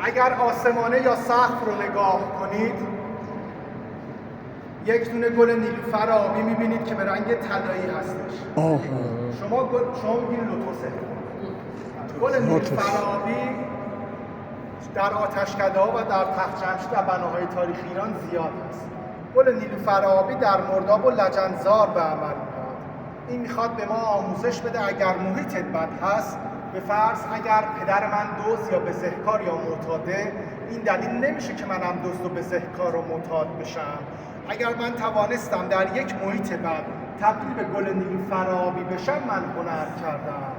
اگر آسمانه یا سقف رو نگاه کنید، یک دونه گل نیلوفر آبی میبینید که به رنگ طلایی هستش. شما میگید لوتوسه. گل نیلوفر آبی در آتشکده‌ها و در تخت جمشید و بناهای تاریخی ایران زیاد هست. گل نیلوفر آبی در مرداب و لجنزار به عمل میاد. این میخواد به ما آموزش بده اگر محیطت بد هست، به فرض اگر پدر من دزد یا بزهکار یا معتاده، این دلیل نمیشه که منم دزد و بزهکار و معتاد بشم. اگر من توانستم در یک محیط بد تبدیل به گل نیلوفر آبی بشم، من هنر کردم.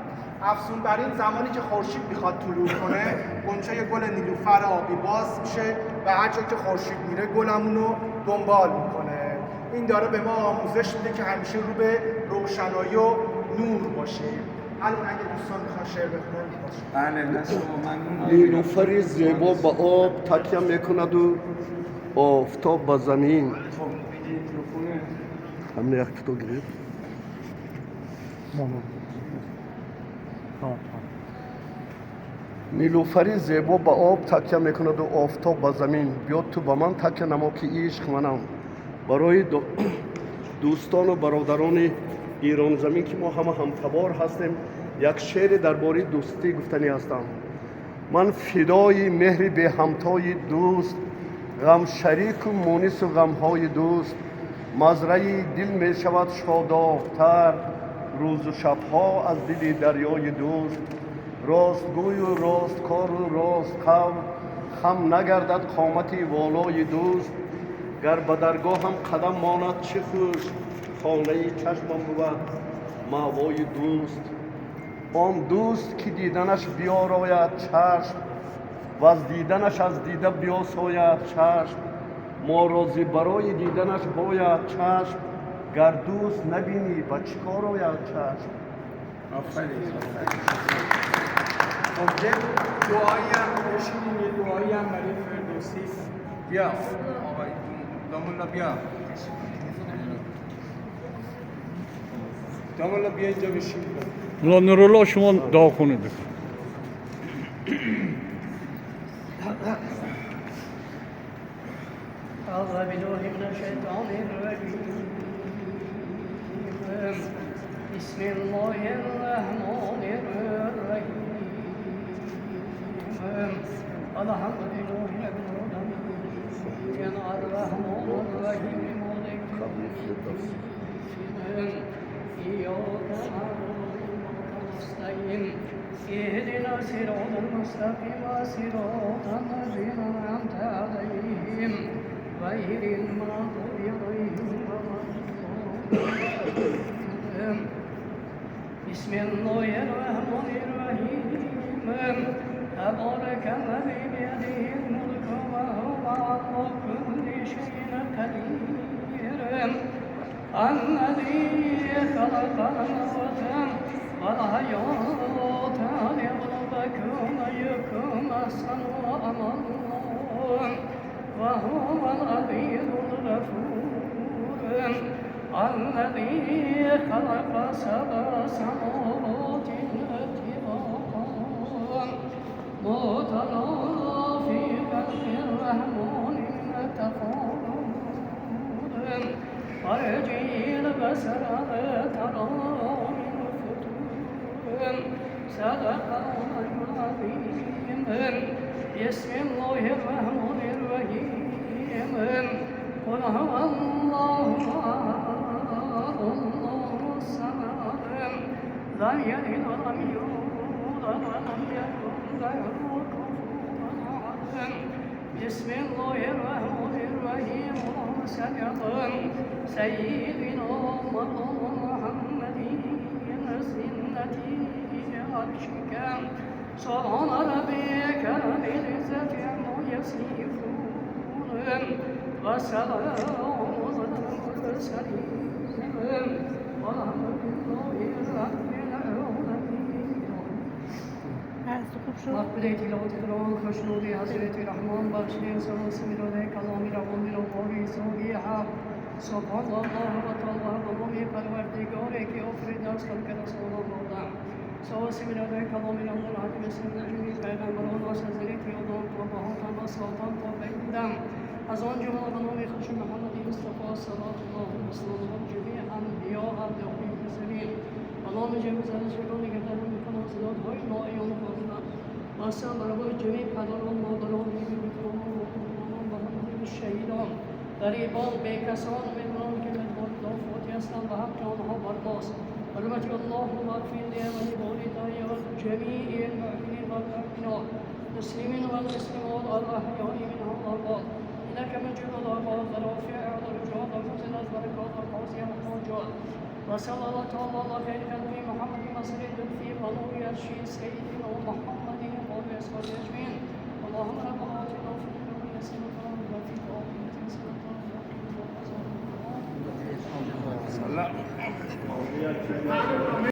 افزون بر این، زمانی که خورشید میخواد طلوع کنه، غنچه گل نیلوفر آبی باز میشه و هر جا که خورشید میره گلمون رو دنبال میکنه. این داره به ما آموزش میده که همیشه رو به روشنایی و نور باشیم. الان اگه دوستان میخوان شعر بخونن می‌خوان. بله، دست شما ممنون. نیلوفری زیبا به آب تکیه میکند و آفتاب به زمین. خب، میکروفون. همین یک تو گرفت. نیلوفری زیبا به آب تکیه میکند و آفتاب به زمین. بیا تو به من تکیه نما که عشق منم. برای دوستان و برادران ایران زمین که ما همه همتبار هستیم، یک شعر درباره دوستی گفتنی هستم. من فدای مهر به همتای دوست، غم شریک و مونس و غمهای دوست. مزرعه دل می شود شادابتر، روز و شبها از دل دریای دوست. راستگوی و راستکار و راست قول، خم نگردد قامت والای دوست. گر به درگاهم قدم ماند چه خوش، خانه چشمم بود مأوای دوست. آن دوست که دیدنش بیاراید چشم، و از دیدنش از دیده بیاساید چشم. ما راضی برای دیدنش باید چشم، گر دوست نبینی به چه کار آید چشم. آفرین. خب، یه دعایی هم بشینیم، یه دعایی هم برای فردوسی. بیا آقای داملا، بیا داملا، بیا اینجا بشین. ملا نورالله، شما دعا خونید. أعوذ بالله من الشيطان الرجيم. بسم الله الرحمن الرحيم. الحمد لله رب العالمين، الرحمن الرحيم، مالك يوم الدين، إياك نعبد وإياك نستعين، اهدنا الصراط المستقيم، صراط الذين أنعمت عليهم، غير المغضوب عليهم ولا الضالين. بسم الله الرحمن الرحيم. تبارك الذي بيده الملك وهو على كل شيء قدير، الذي خلق الموت والحياة ليبلوكم أيكم أحسن عملا، وهو العزيز الغفور. الذي خلق سبع سماوات طباقا، ما ترى في خلق الرحمن من تفاوت، فارجع البصر هل ترى من فطور. صدق الله العظيم. بسم الله الرحمن الرحيم. قل هو الله أحد، الله الصمد، لم يلد ولم يولد ولم يكن له كفوا أحد. بسم الله الرحمن الرحيم. اللهم صل على سيدنا محمد زينة عرشك. سبحان ربك رب العزة عما يصفون، وسلام على المرسلين، والحمد لله رب العالمين. مقبول تلاوت قرآن خوشنودی حضرت رحمان بخشی سلام کلامی روانی را باری سوگی حق. سبحان الله و تعالی و نامی پروردگاری که آفرید از خلق رسول آدم. سواس میراده کلامی روان حکم سنجمی پیغمبران و حضرت آدم تا به فرستادن تا به این دم، از آن جمله به نام خوش محمد مصطفی صلوات الله و سلامه جمیع انبیا و دعای زمین، به نام جمیع زنشگانی که در میکنه های نایان خواستند و اصلا برای جمیع پدران، مادران، بیبیان و همه شهیدان، غریبان، بیکسان، میمونان که به فوتی هستند و حق آنها بر ماست. حرمت اللهم اغفر لي ولوالدي ولجميع المؤمنين والمؤمنات، المسلمين والمسلمات، الأحياء منهم والأموات، إنك مجيب الدعوات ورافع الدرجات ومنزل البركات وقاضي الحاجات. وصلى الله تعالى على خير خلقه محمد مصر لطفي ونور عرشه سيدنا محمد وآله وصحبه أجمعين. اللهم ربنا آتنا في الدنيا حسنة وفي الآخرة حسنة وقنا عذاب النار.